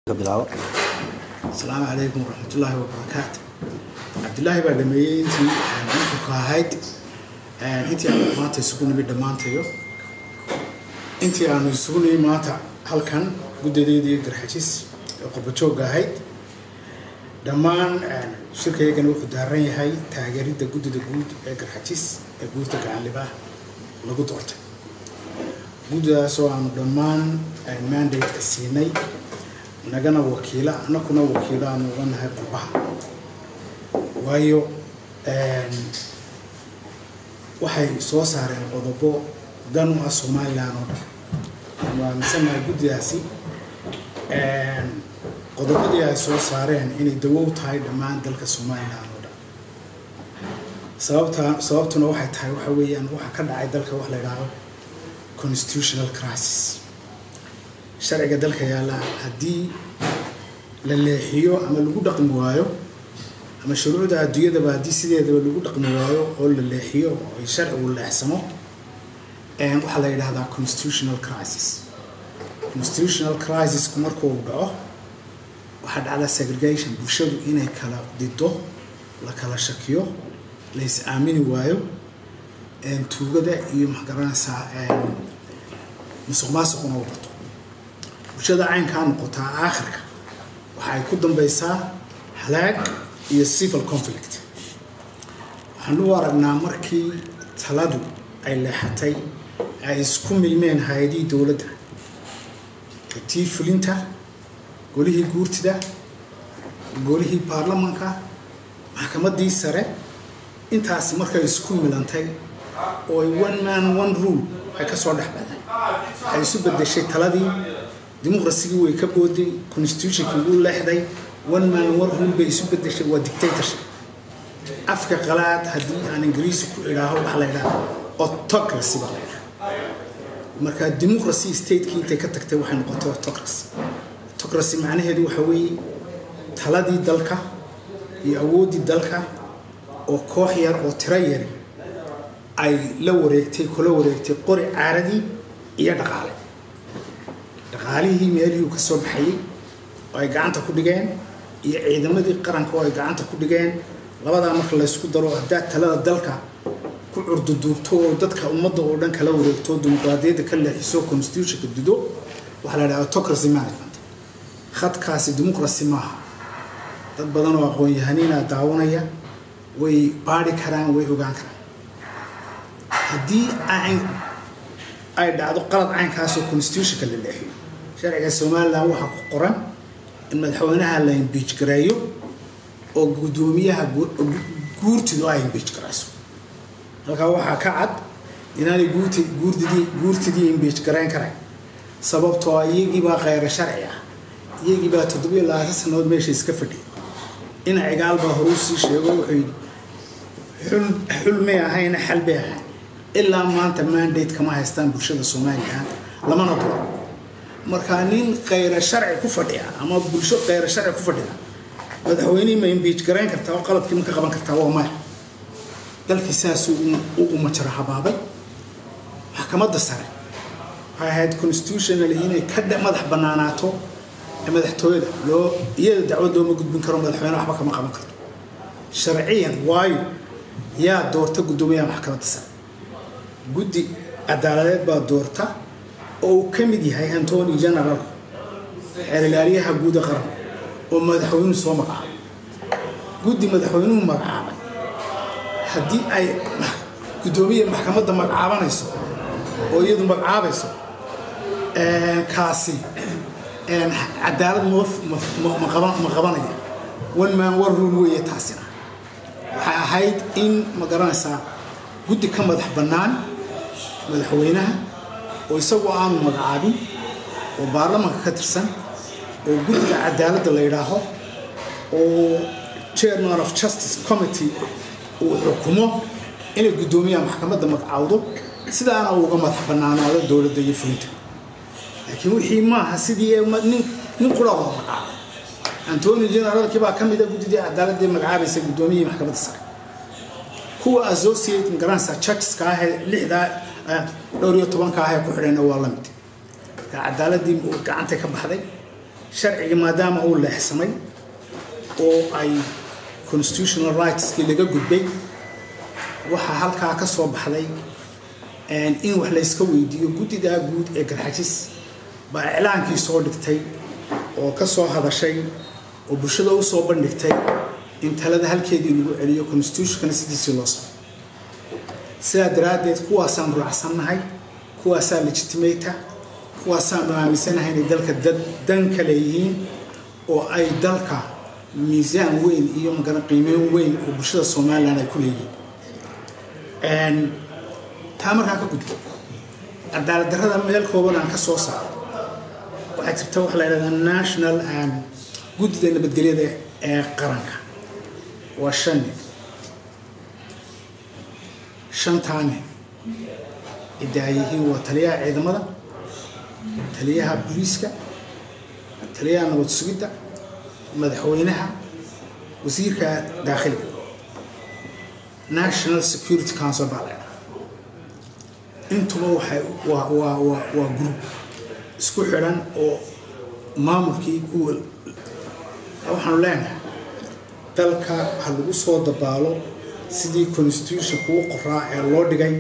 Bilaabo. Asalaamu calaykum waraxmatullaahi wabarakaatu. Cabdilaahi baa dhameeyey intii nuxurka ahayd. Intii aanu maanta isugu nimi dhammaantayo, intii aanu isugu nimi maanta halkan, guddadeedii Garxajis ee qurbajoogga ahayd, dhammaan shirkaygana wuxuu daaran yahay taageeridda guddida guud ee Garxajis ee Guurta Gacanlibaah lagu doortay, guddidaasoo aanu dhammaan mandate-ka siinay, nagana wakiila, anakuna wakiilo aanu uga nahay qurbaha, waayo waxay soo saareen qodobo dan u ah Somalilan oo dhan. Waxaanu aaminsanahay guddidaasi qodobadii ay soo saareen inay dawow tahay dhammaan dalka Somalilan oo dhan. Sababtuna waxay tahay, waxa weeyaan, waxa ka dhacay dalka wax la idhaahdo constitutional crisis. Sharciga dalka yaalla haddii la leexiyo ama lagu dhaqmi waayo, ama shuruucda adduunyadaba haddii sideedaba lagu dhaqmi waayo oo la leexiyo oo ay sharcigu leexsamo, waxaa la yidhahdaa constitutional crisis. Constitutional crisisku markuu dhaco, waxaa dhacda segregation, bulshadu inay kala dido, la kala shakiyo, la is aamini waayo, tuugada iyo, maxgaranaysaa, musuq maasuquna u bato. Bulshada caynkaa noqotaa aakhirka waxa ay ku dambaysaa halaag iyo civil conflict. Waxaan u aragnaa markii taladu ay leexatay, ay isku milmeen hay-adihii dowladda, tii fulinta, golihii guurtida, golihii baarlamanka, maxkamaddii sare, intaasi markay isku milantay oo ay one man one rule ay ka soo dhex baxday, waxay isu bedeshay taladii dimuqrasigii, way ka booday constitutionkii, wuu leexday, one man one rule bay isu bedeshay, waa dictatorship. Afka qalaad haddii aan Ingiriisi ku idhaaho, waxaa la idhaha autocracy baa la idhaha. Marka democracy statekii intay ka tagtay waxay noqotay autocracy. Autocracy macnaheedu waxa weeye taladii dalka iyo awooddii dalka oo koox yar oo tiro yari ay la wareegtay, kula wareegtay qori caaradii iyo dhaqaale, dhaqaalihii meelihii ka soo baxayay oo ay gacanta ku dhigeen iyo ciidamadii qaranka oo ay gacanta ku dhigeen. Labadaa marka laysku daro, haddaad talada dalka ku curduduubto oo dadka ummadda oo dhan kala wareegto, dimuqraadiyadda ka leexiso, constitutionka dido, waxaa la dhaha autocracy management. Khadkaasi democracy maaha. Dad badan oo aqoon-yahaniina daawanaya way baari karaan, way ogaan karaan haddii ay dhacdo qalad caynkaasoo constitutionka la leexiyo. Sharciga Somalilan waxaa ku qoran in madaxweynaha la impeach gareeyo oo guddoomiyaha guurtidu ay impeach garayso. Halkaa waxaa ka cad inaanay guurti guurtidii guurtidii impeach garayn karayn, sababtoo ah iyagiibaa kheyra sharci ah, iyagiibaa 27 sanadood meesha iska fadhiyay. Ina Cigaal baa horuu sii sheego, wuxuu yidhi xul xul may ahayna, xal bay ahayn. Ilaa maanta mandate kama haystaan bulshada Somalilan, lamana dooro. Markaa nin kheyra sharci ku fadhiya ama bulsho kheyra sharci ku fadhida madaxweynihii ma impeach garayn kartaa oo qaladkii ma ka qaban kartaa? Waa maya. Dalkii saasuu u umajara habaabay. Maxkamadda sare waxay ahayd constitutionally inay ka madax banaanaato madaxtooyada. Loo iyada dacwad looma gudbin karo, madaxweyne waxba kama qaban karto sharciyan, waayo yaa doorta guddoomiyaha maxkamadda sare? Guddi cadaaladeed baa doorta oo uu ka mid yahay Attorney Generalku, xeer ilaaliyaha guud ee qaranku, oo madaxweynuhu soo magacaabay. Guddi madaxweynuhu magacaabay haddii ay guddoomiya maxkamadda magacaabanayso oo iyadu magacaabayso, kaasi cadaalad ma qabanaya. One man one rule weeye taasina. Waxay ahayd in, ma garanaysaa, guddi ka madax bannaan madaxweynaha oo isagu aanu magacaabin oo baarlamanka ka tirsan oo guddiga cadaaladda la yidhaaho oo chairman of justice committee uu xukumo inay guddoomiyaha maxkamadda magacaawdo, sidaana uga madax bannaanaado dowladda iyo fulinta. Laakiin wixii maaha sidii nin qura wada magacaabay. Attorney Generalkii baa ka mid a guddidii cadaaladda magacaabaysa guddoomiyihii maxkamadda sare. Kuwa associate, magaranaysaa, judgeska ahee lixdaa dhowr iyo tobanka ahee ku xidhayna waa la mid. Marka cadaaladii gacantay ka baxday, Sharcigii maadaama uu leexsamay oo ay constitutional rightskii laga gudbay, waxaa halkaa ka soo baxday in wax layska weydiiyo. Guddidaa guud ee Garxajis baa iclaankii soo dhigtay oo ka soo hadashay oo bulshada u soo bandhigtay in talada halkeedii lagu celiyo, constitutionkana sidiisii loo saro. Sidaa daraaddeed kuwaasaan raacsannahay, kuwaasaa legitimate, kuwaasaanu aaminsanahay inay dalka dad dan ka leeyihiin oo ay dalka miisaan weyn iyo magana qiimeyn weyn oo bulshada Somaliland ay ku leeyihiin. Taa markaan ka gudbo, cadaalad darrada meel kooban aan ka soo saaro, waxaa jirta waxa la yidhahdaa national guddida nabadgelyada ee qaranka. Waa shan nin. Shantaa nin cidda ay yihiin waa taliyaha ciidamada, taliyaha booliiska, taliyaha nabad sugidda, madaxweynaha, wasiirka daakhiliga. National Security Council baa la idhaha. Intuba waxay waa group isku xidhan oo maamulkii kuwa. Waxaanu leenahay dalka ha lagu soo dabaalo sidii constitution kuu qoraa ee loo dhigay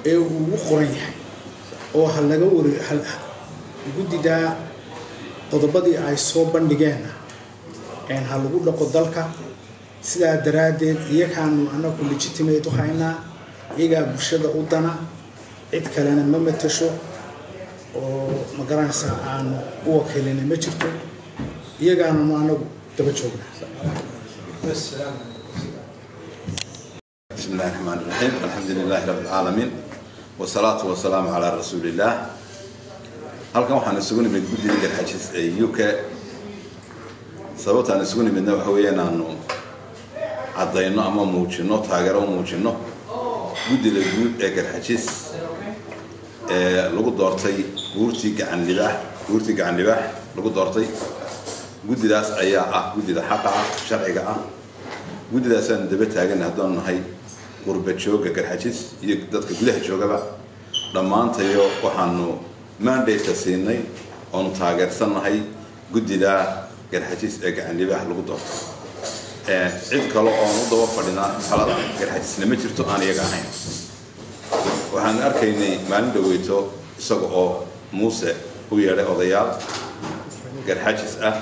ee uu ugu qoran yahay, oo ha laga wari guddidaa qodobadii ay soo bandhigeenna ha lagu dhaqo dalka. Sidaa daraaddeed iyakaanu anagu legitimate u haynaa, iyagaa bulshada u dana, cid kalena ma matasho oo ma garanaysaa aanu u wakiilinay ma jirto, iyagaananu anagu daba joognaa. بسم الله الرحمن الرحيم، الحمد لله رب العالمين، والصلاة والسلام على رسول الله. Halkan waxaan isugu nimid guddiga Garxajis ee UK. Sababtaan isugu nimidna waxa weeye inaanu caddayno ama muujino taageero u muujino guddida guud ee Garxajis ee lagu doortay buurtii Gacan Libaax. Buurtii Gacan Libaax lagu doortay guddidaas ayaa ah guddida xaqa ah, sharciga ah. Guddidaasaanu daba taagan haddaanu nahay qurba jooga Garxajis iyo dadka gudaha joogaba. Dhammaantayo waxaanu mandate-ka siinay oonu taageersannahay guddida Garxajis ee Gacan Libaax lagu doortay. Cid kale oon u daba fadhinaa talada Garxajisna ma jirto aan iyaga ahayn. Waxaan arkaynay maalin dhaweyto isaga oo Muuse u yeedhay odayaal Garxajis ah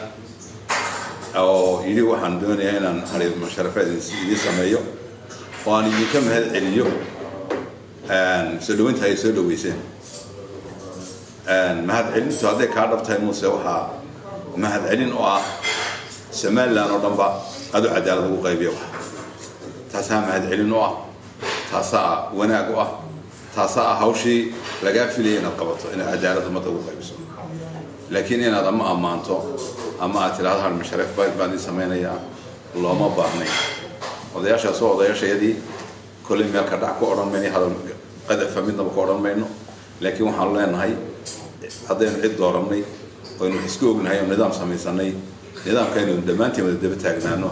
oo yidhi: "Waxaan doonayaa inaan musharafeed idiin sameeyo oo aan idinka mahad celiyo soo dhaweynta ay soo dhaweyseen." Mahad celintu hadday kaa dhab tahay, Muuse, waxaa mahad celin oo ah Somaliland oo dhanba adu cadaalad ugu qaybiya. Wax taasaa mahad celin u ah, taasaa wanaag u ah, taasaa ah hawshii lagaa filayay inaad qabato, inaad cadaalad ummadda ugu qaybiso. Laakiin inaad ama ammaanto ama aad tidhahdo har masharaf baan idiin samaynayaa looma baahnay. Odayaashaas waa odayaashayadii. Kolley meel ka dhac ku odhan mayno, hadal qadafa midnaba ku odhan mayno, laakiin waxaanu leenahay haddaynu cid doorannay oynu wax isku ognahay oo nidaam samaysanay, nidaamka inaynu dhammaantiin wada daba taagnaano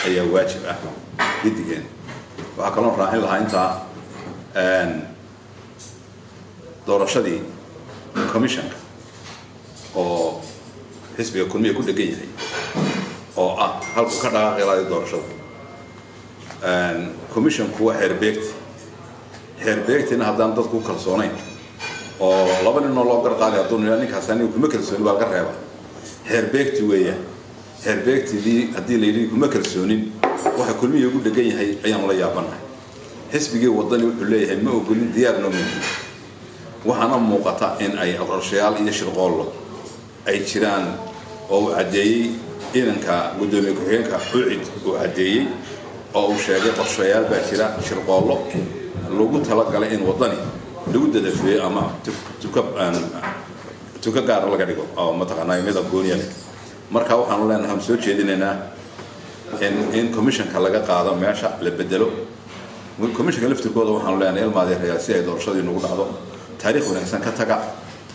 ayaa waajib ah giddigeen. Waxaa kaloon raacin lahaa intaa doorashadii commissionka oo xisbiga Kulmiya ku dhegan yahay oo ah halku ka dhaqaaqi lahayo doorashada. Commissionku waa xeerbeegti. Xeerbeegtina haddaan dadku ku kalsoonayn oo laba ninoo loo gar qaaday hadduu nidhaa ninkaas aniga kuma kalsooni, waa laga reebaa. Xeerbeegti weeyaan. Xeerbeegtidii haddii la yidhi kuma kalsoonin, waxa Kulmiya ugu dhegan yahay ayaanu la yaabanahay. Xisbigii Wadani wuxuu leeyahay ma ogolin, diyaar noo mihin. Waxaana muuqata in ay qorshayaal iyo shirqoollo ay jiraan oo uu caddeeyey inanka guddoomiye ku-xigeenka UCID, uu caddeeyey oo uu sheegay qorshayaal baa jira, shirqoollo lagu talagalay in Wadani lagu dadafeeyo ama tuka tuka gaara laga dhigo oo mataqaanaa midab gooniya leh. Marka waxaanu leenahay, waxaanu soo jeedinaynaa in commissionka laga qaado meesha, la bedelo commissionka laftirkooda. Waxaanu leenahay, ilmaadeerayaa, si ay doorashadii nagu dhacdo, taariikh wanaagsan ka taga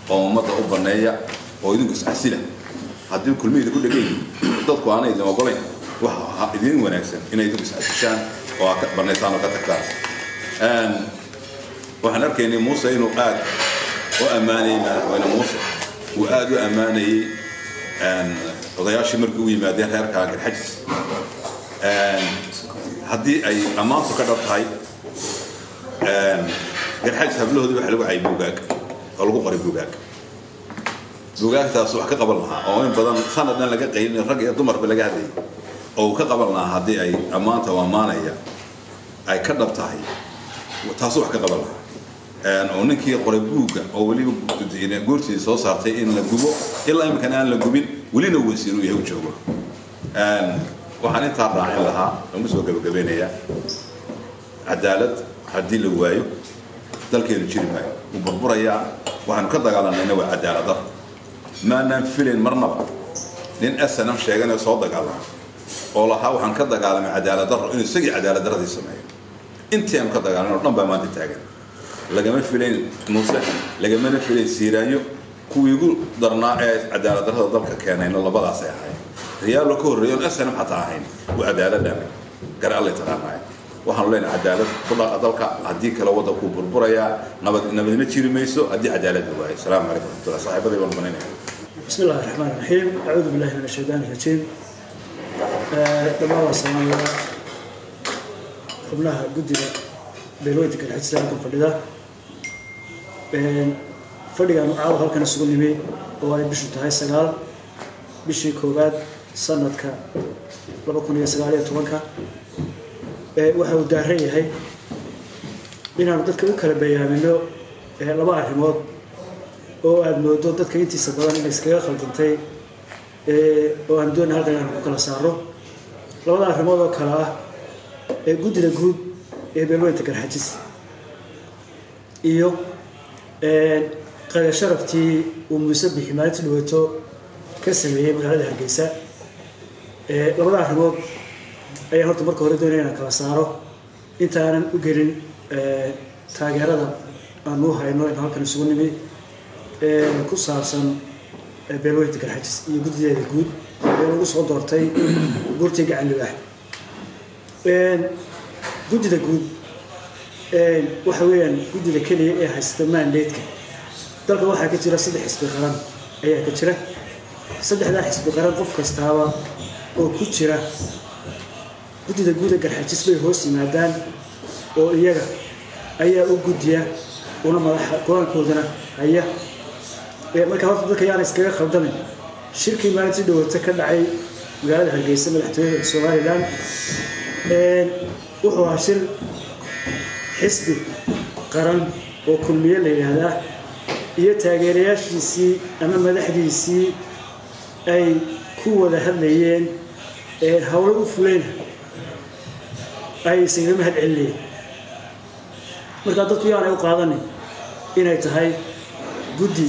oo ummadda u baneeya oo idinku iscasila. Haddii Kulmihida ku dhegan yihiin, dadku aanay idin ogolayn, waxa idin wanaagsan inay idinku iscasishaan oo aad banaysaan oo ka tagtaan. Waxaan arkaynay Muuse inuu aad u ammaanayey, madaxweyne Muuse uu aad u ammaanayey Odayaashii markii u yimaadeen reerka Garxajis, haddii ay ammaantu ka dhab tahay, Garxajis hablahoodii waxa lagu cayay buugaag oo lagu qoray buugaag. Buugaagtaas wax ka qaban lahaa oo in badan sanadna laga qaylin, rag iyo dumarba laga hadlayay oo uu ka qaban lahaa, haddii ay ammaanta u ammaanaya ay ka dhab tahay, taasuu wax ka qaban lahaa. Oo ninkii qoray buugga oo weliba goortii soo saartay in la gubo, ilaa imikana aan la gubin, welina wasiir uu yahay u joogo. Waxaan intaa raacin lahaa oon soo gabagabeynayaa, cadaalad haddii la waayo dalkeenu jiri maayo, wuu burburayaa. Waxaanu ka dagaalanayna waa cadaalad darro. Maanaan filayn marnaba nin SNM sheeganayo soo dagaalama oo lahaa waxaan ka dagaalamay cadaalad darro inuu isagii cadaalad darradii sameeyo. Intii aanu ka dagaalamay oo dhan baa maanta taagan. Lagama filayn Muuse, lagamana filayn Siiraanyo. Kuwii ugu darnaa ee cadaalad darrada dalka keenayna labadaasay ahayn. Riyaalo ka horreeyo oon SNM xataa ahayn waa cadaalad dhaamay gar alle taqaanaaye. Waxaanu leenahay cadaalad ku dhaqa dalka, haddii kale waddankuu burburayaa, nabad nabadna jiri mayso haddii cadaalad la waayo. Asalaamu calaykum waraxmatullah. Saaxiibadii baan banaynaya. بسم الله الرحمن الرحيم، أعوذ بالله من الشيطان الرجيم. Dhammaan waa salaamaya xubnaha guddiga beelweynta Garxajis halkan fadhida. Fadhigan caawa halkan isugu nimi oo ay bishu tahay 9 bishii koowaad sanadka 2019-ka, waxa uu daaran yahay inaanu dadka u kala bayaamino laba arrimood oo aada moodo dadka intiisa badan inay iskaga khaldantay, oo aan doona halkan inaanu ku kala saaro labada arrimood oo kale ah ee guddida guud ee beelweynta Garxajis iyo qada sharaftii uu Muuse Bixi maalintii dhaweeto ka sameeyey magaalada Hargeysa. Labada arrimood ayaan horta marka hore doonaya inaan kala saaro intaanan u gelin taageerada aan u hayno in halkan isugu nimi ku saabsan beelweynta Garxajis iyo guddideeda guud ee lagu soo doortay buurtii Gacan Libaax. Guddida guud waxa weeyaan guddida keliya ee haysta mandate-ka dalka. Waxaa ka jira saddex xisbi qaran ayaa ka jira. Saddexdaa xisbi qaran qof kastaaba oo ku jira guddida guuda Garxajis bay hoos yimaadaan oo iyaga ayaa u guddiya una madaxa, go-aankoodana haya. Marka horta dadka yaana iskaga khaldamin shirkii maalintii dhawata ka dhacay magaalada Hargeysa, madaxtooyada Somaliland. Wuxuu ahaa shir xisbi qaran oo Kulmiye la yidhaahdaa iyo taageerayaashiisii ama madaxdiisii ay ku wada hadlayeen, howlo u fulayna ay isaga mahad celinayeen. Markaa dadku yaanay u qaadanin inay tahay guddi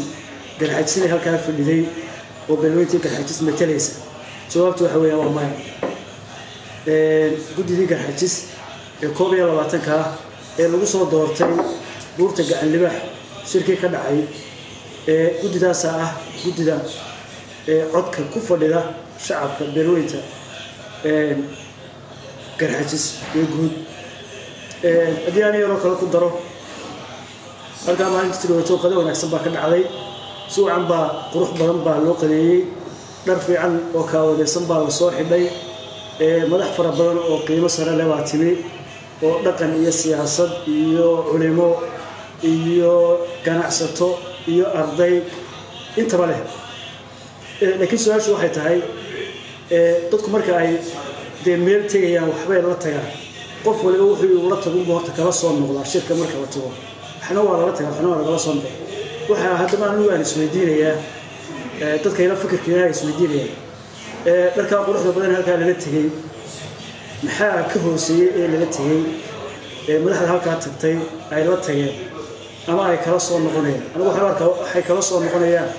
Garxajisinay halkaa fadhiday oo beelweyntii Garxajis matalaysa. Jawaabtu waxa weeyaan waa maya. Guddidii Garxajis ee 21-ka ah ee lagu soo doortay buurta Gacan Libaax shirkii ka dhacay, ee guddidaasa ah guddida ee codka ku fadhida shacabka beelweynta Garxajis ee guud. Haddii aan yaroo kale ku daro, halkaa maalinta tidhawato qado wanaagsan baa ka dhacday. Si wacan baa qurux badan baa loo qadeeyey, dhar fiican oo kaawadeysan baa la soo xidhay, madax fara badan oo qiimo sare leh baa timi oo dhaqan iyo siyaasad iyo culimo iyo ganacsato iyo arday intaba leh. Laakiin su-aashu waxay tahay, dadku marka ay dee meel tegayaan waxbay la tagaan. Qof waliba wuxuu la tago unbu horta kala soo noqdaa shirka marka la tago. Waxna waa lala tagaa, waxna waa lagala soo noqdaa. Waxaa haddaba anigu aan isweydiinayaa, dadka ila fikirkiina ay isweydiinayaan, dharkaa quruxda badan halkaa lala tegey maxaa ka hooseeyey ee lala tegey ee madaxda halkaa tagtay ay la tageen ama ay kala soo noqonayaan? Anigu waxaan arkaa waxay kala soo noqonayaan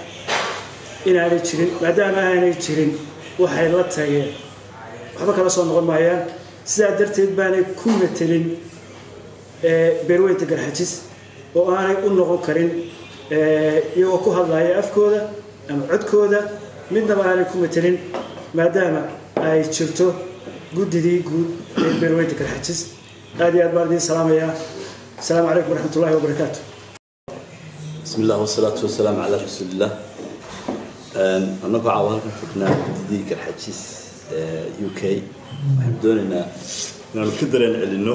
inaanay jirin. Maadaama aanay jirin waxay la tageen, waxba kala soo noqon maayaan. Sidaa darteed baanay ku matelin beerweynta Garxajis oo aanay u noqon karin iyagoo ku hadlaya afkooda ama codkooda, midnaba aanay ku matelin, maadaama ay jirto guddidii guud ee beerweynta Garxajis. Aad iyo aad baan idiin salaamayaa. Asalaamu calaykum waraxmat ullahi wabarakaatu. بسم الله والصلاة والسلام على رسول الله. Annagoo caawa halkan fadhnaa guddidii Garxajis UK, waxaanu doonaynaa inaanu ka dareen celinno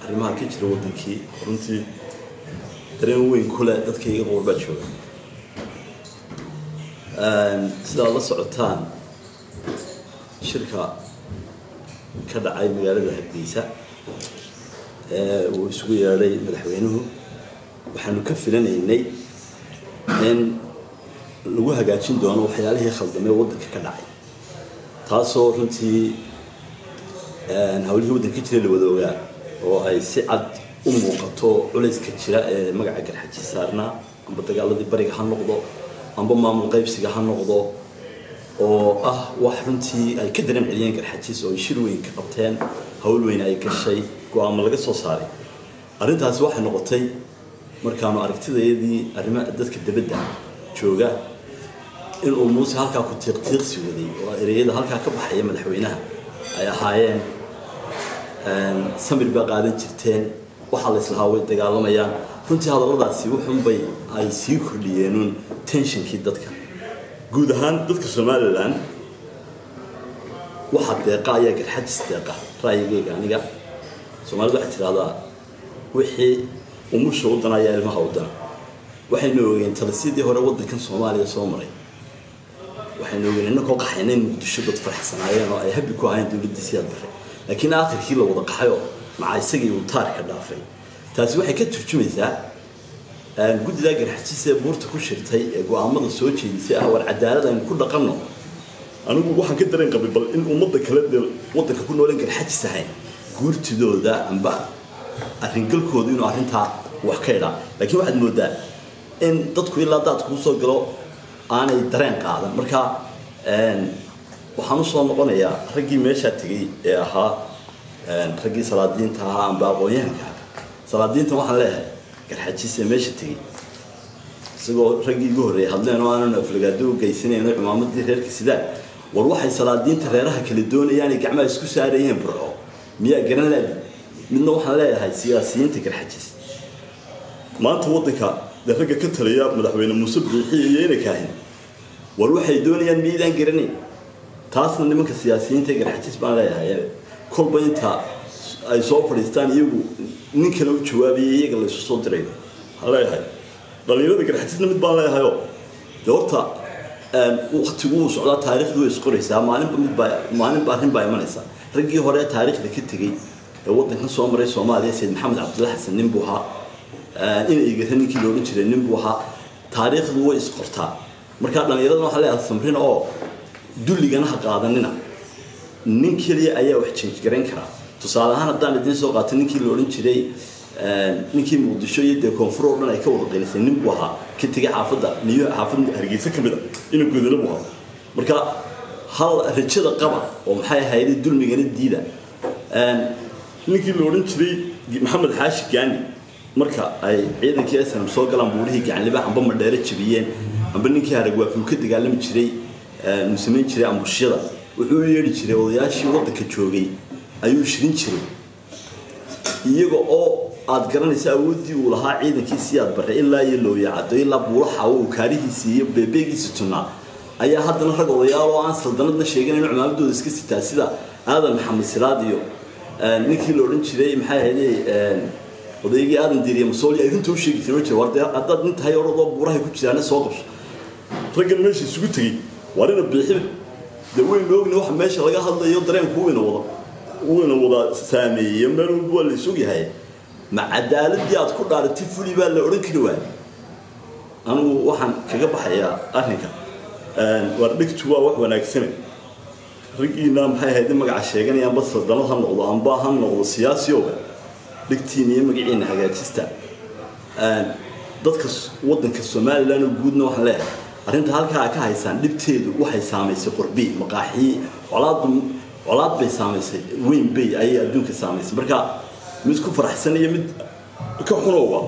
arrimaha ka jira waddankii. Runtii dareen weyn ku leh dadka iyaga qurbaa jooga. Sidaad la socotaan, shirka ka dhacay magaalada Hargeysa ee uu isugu yeedhay madaxweynuhu, waxaanu ka filanaynay in lagu hagaajin doono waxyaalihii khaldamee waddanka ka dhacay, taasoo runtii hawlihii waddanka ka jira la wada ogaa oo ay si cad u muuqato culayska jira ee magaca Garxajis saarnaa, amba dagaaladii bariga ha noqdo, amba maamul qaybsiga ha noqdo, oo ah wax runtii ay ka dareen celiyeen Garxajis oo ay shir weyn ka qabteen, hawl weyn ay gashay, go-aamo laga soo saaray. Arrintaasi waxay noqotay, markaanu aragtidayadii arrimaha dadka dibadda jooga, inuu Muuse halkaa ku tiiqtiiqsi waday oo ereyada halkaa ka baxaya madaxweynaha ay ahaayeen "Samir baa qaadan jirteen, waxaa la islahaa way dagaalamayaan." Runtii hadalladaasi wuxuunbay ay sii kordhiyeenuun tensionkii dadka guud ahaan. Dadka Somaliland waxaa deeqa ayaa Garxajis deeqa. Ra'yigayga aniga, Soomaalida waxay tidhahdaa wixii umusha u dana ayaa ilmaha u dana. Waxaynu ogeen talisyadii hore waddankan Soomaaliya soo maray. Waxaynu ogeen innakoo qaxayna in Muqdisho dad faraxsanaayeen oo ay happy ku ahayn dowladdii Siyaad Barre, laakiin aakhirkii la wada qaxayoo maca isagii uu taarka dhaafay. Taasi waxay ka turjumaysaa guddidaa Garxajis ee buurta ku shirtay ee go-aamada soo jeedisay ah war cadaalad aynu ku dhaqanno. Anigu waxaan ka dareen qabay bal in ummadda kale dee waddanka ku nooleen Garxajis ahayn guurtidooda amba arringalkoodu inuu arrintaa wax ka idhaa, laakiin waxaad moodaa in dadku ilaa daadku usoo galo aanay dareen qaadan. Marka waxaan usoo noqonayaa raggii meeshaa tegey ee ahaa raggii salaadiinta ahaa amba aqoon-yahanka ahaa. Salaadiinta waxaan leeyahay, Garxajis ee meesha tegey, isagoo raggii igu horreeyay hadleen oo aanan aflagaado u geysanayno cimaamadii reerka sidaan, war waxay salaadiinta reeraha kala doonayaanay gacmaha isku saarayeen Burco miyaa garan laadi? Midna waxaan leeyahay siyaasiyiinta Garxajis. Maanta waddanka dee ragga ka taliya, madaxweyne Muuse Biixi iyo ina Kaahin, war waxay doonayaan miydaan garanayn? Taasna nimanka siyaasiyiinta ee Garxajis baan leeyahay, kolba inta ay soo fadhiistaan iyagu nin kale u jawaabayay, iyaga la isu soo dirayo. Waxaan leeyahay dhalinyarada Garxajisna mid baan leeyahayoo dee horta waktigu wuu socdaa, taariikhdu way isqoraysaa, maalinba mid baa, maalinba arrin baa imanaysa. Raggii hore taariikhda ka tegey ee waddankan soo maray Soomaaliya, Sayid Maxamed Cabdulla Xasan nin buu ahaa, ina Igara ninkii la odhan jiray nin buu ahaa. Taariikhdu way isqortaa. Marka dhallinyaradana waxaa leeyahay samrina oo dulligana ha qaadanina. Nin keliya ayaa wax change garayn karaa. Tusaale ahaan haddaan idiin soo qaato, ninkii la odhan jiray, ninkii Muqdisho iyo dee koonfur oo dhan ay ka wada qaylisay, nin buu ahaa ka tegay xaafadda niyo, xaafadda Hargeysa ka mid a, inuu Godolo buu ahaa. Marka hal rajada qaba oo maxay ahayd dulmigana diida. Ninkii la odhan jiray Maxamed Xaashi Gaani, marka ay ciidankii SNM soo galaan buurihii Gacanliba amba Madheere jabiyeen, amba ninkii Haragwaafi uu ka dagaalami jiray, uu samayn jiray ambushyada, wuxuu u yeedhi jiray odayaashii waddanka joogay ayuu shirin jiray, iyaga oo aad garanaysa awooddii uu lahaa ciidankii Siyaad Barre ilaa iyo Looyacado ilaa Buulaxaawo uu kaarihiisii iyo beebeegiisi tunnaa ayaa haddana rag odayaal oo aan saldanadna sheeganayn cimaamadooda iska sitaa, sida Aadan Maxamed Siraad iyo ninkii la odhan jiray, maxay ahayd, odaygii Aadan Diiriye Masooli, ay runta u sheegi jireen jira: "War dee haddaad nin tahay, orodoo buurahay ku jiraana soo qabso." Raggan meesha isugu tegey waar ina Biixi dee waynu ogna waxa meesha laga hadlayo, dareenku wayna wada saameeyey, meel walba waa la isog yahay. Ma cadaaladii aad ku dhaaratay fuli baa la odhan kari waaya? Anigu waxaan kaga baxayaa arrinka, waar dhigtu waa wax wanaagsane. Raggiina maxay ahayd in magaca sheeganaya, amba saldanad ha noqdo amba ha noqdo siyaasiyowga, dhigtiina iyo magaciina hagaajista. Dadka waddanka Somaliland oo guudna waxaan leeyahay, arrinta halkaa ka haysaan dhibteedu waxay saamaysay qurbi maqaaxii, colaadu colaad bay saamaysay weyn bay ayay adduunka saamaysay. Marka mid ku faraxsan iyo mid ka xunowba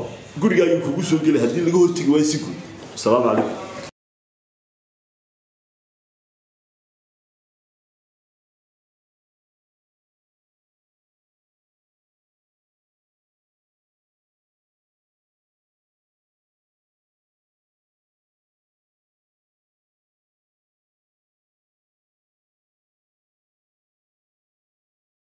gurigaagii kugu soo gelay haddii laga hortegi waayo si guud. Asalaamu calaykum.